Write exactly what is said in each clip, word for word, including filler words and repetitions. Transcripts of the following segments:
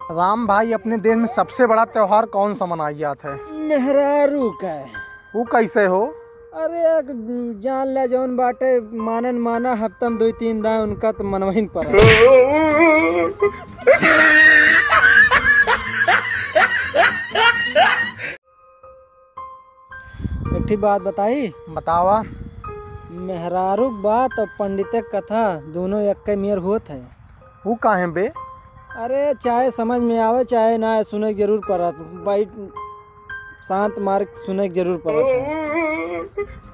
राम भाई, अपने देश में सबसे बड़ा त्योहार कौन सा मनाया जात है? मेहरारू का। वो कैसे हो? अरे, एक जान ले, जौन बाटे मानन माना, हफ्ता में दो तीन दाएं, उनका तो मनवही न पड़ा। एक ठी बात बताई? बतावा। मेहरारू क बात और पंडिते क कथा दोनों एक्के मेर होत है। ऊ काहे बे? अरे, चाहे समझ में आवे, चाहे ना, सुने के जरूर पड़त। भाई, शांत मार के सुने के जरूर पड़त है।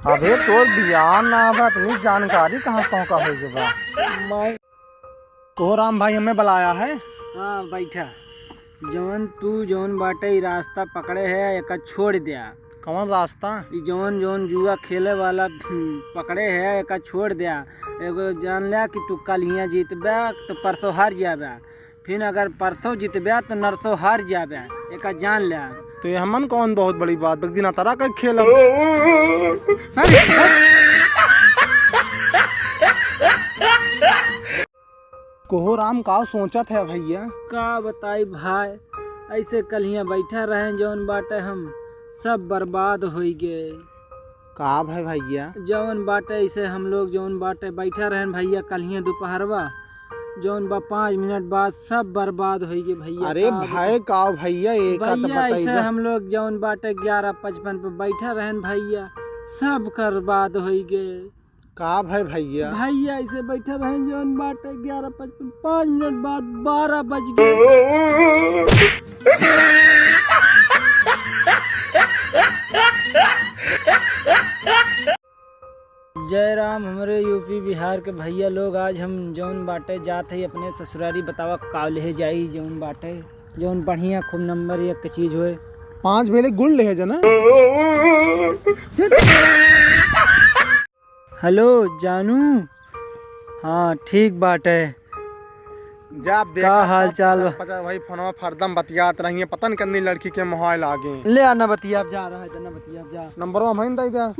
अबे, तोर बियाह ना बा, इतनी जानकारी कहाँ तोहका होई के बा? माई। कहो राम भाई, हमें बुलाया है? हाँ, बैठा। जौन तू जौन बाटे ई रास्ता पकड़े है, एका छोड़ द्या। कौन रास्ता? ई जौन जौन जुआ खेले वाला, हम्म, पकड़े है, एका छोड़ द्या। एगो जान ल्या कि तू कल हियाँ जीतबे तो परसों हार जाबे, फिर अगर परसों जीतबे तो नरसों हार जाबे, एका जान ल्या। तो ये हमन कौन बहुत बड़ी बात, एक दिन अतरा के खेलब। कोहो राम, का सोचत है भैया? का बताई भाई, ऐसे कल हियाँ बैठा रहे, जौन बाटे हम सब बर्बाद होई गए। का भाई भैया? जौन बाटे ऐसे हम लोग जौन बाटे बैठा रहन भैया, कल हियाँ दोपहरवा जौन बा पाँच मिनट बाद सब बर्बाद होई गए भैया। अरे का भाई, का भैया, एक बात भैया, ऐसे बताइबा? हम लोग जौन बाटे ग्यारह पचपन पे बैठा रहन भैया, सब बर्बाद होई गए। का भाई भैया? भैया, ऐसे बैठे रहे जौन बाटे ग्यारह पचपन, पाँच मिनट बाद बारह बज गए। जय राम, हमरे यूपी बिहार के भैया लोग, आज हम जौन बाटे जात है अपने ससुरारी, बतावा का लेहे जाई, जौन बाटे, जौन बढ़िया खूब नंबर एक के चीज होए। पाँच भेले गुड़ लेहे जना। हेलो जानू। हाँ, ठीक बाटे। जा बेटा, का हाल चाल बा? पचा भाई, फोनवा फरदम बतियात रहिए, पता न कन्नी लड़की के मोहाय लागे। ले आना बतिया, अब जा रहा है, जना बतिया, अब जा। नंबरवा हम दे दे।